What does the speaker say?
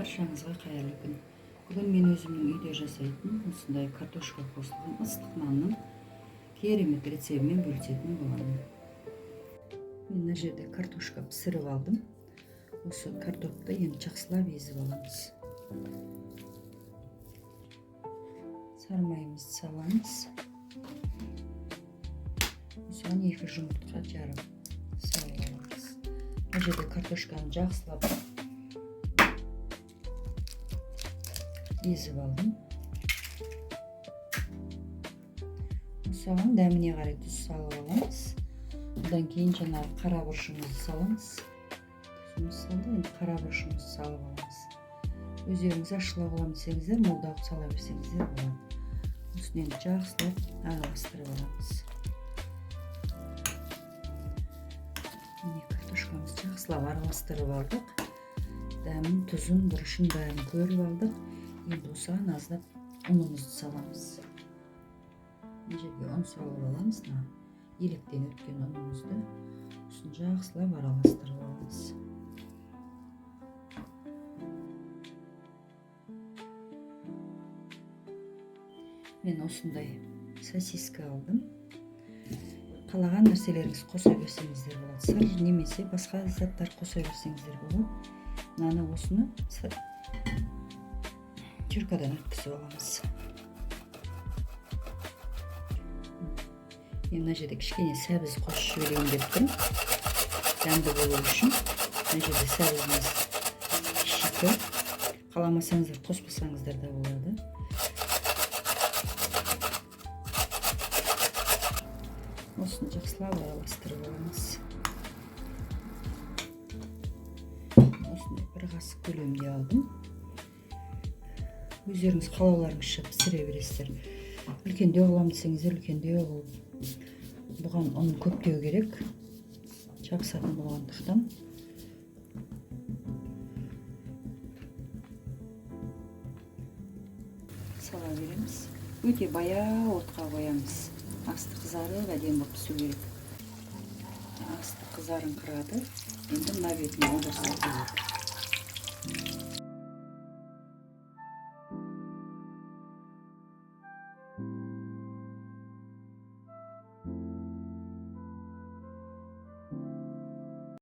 Баршаңызға қайырлы күн. Бүгін мен өзімнің үйде жасайтын осындай картошка қосылған ыстық нанның керемет рецебімен бөлісетін боламын. Мен мына жерде картошка пісіріп алдым. Осы картопты енді жақсылап езіп аламыз. Сары майымызды саламыз. Осыған 2 жұмыртқа жарып салып аламыз. Мына жерде картошканы жақсылап езіп алдым. Осыған дәміне қарай тұз салып аламыз. Одан кейін жаңағы қара бұрышымызды саламыз. Тұзымызды салдық, енді қара бұрышымызды салып аламыз. Өздеріңіз ашылау қыламын десеңіздер, молдау қылып сала берсеңіздер болады. Осыны енді жақсылап араластырып аламыз. Міне, картошкамызды жақсылап араластырып алдық. Дәмін, тұзын, бұрышын бәрін көріп алдық. Енді осыған аздап ұнымызды саламыз. Мына жерге ұн салып аламыз, мына електен өткен ұнымызды. Осыны жақсылап араластырып аламыз. Мен осындай сосиска алдым. Қалаған нәрселеріңізді қоса берсеңіздер болады. Сыр немесе басқа заттар қоса берсеңіздер болады. Мынаны осыны теркадан өткізіп аламыз. Мен мына жерде кішкене сәбіз қосып жіберейін деп тұрмын. Дәмді болу үшін. Мына жерде сәбізіміз шикі. Қаламасаңыздар, қоспасаңыздар да болады. Осыны жақсылап араластырып аламыз. Осындай бір қасық көлемде алдым. Өздеріңіз қалауларыңызша пісіре бересіздер. Үлкендеу қыламын десеңіздер, үлкендеу қылып. Бұған ұн көптеу керек. Жабысатын болғандықтан. Сала береміз. Өте баяу отқа қоямыз. Асты қызарып, әдемі болып пісу керек. Асты қызарыңқырады. Енді мына бетін аударсақ болады.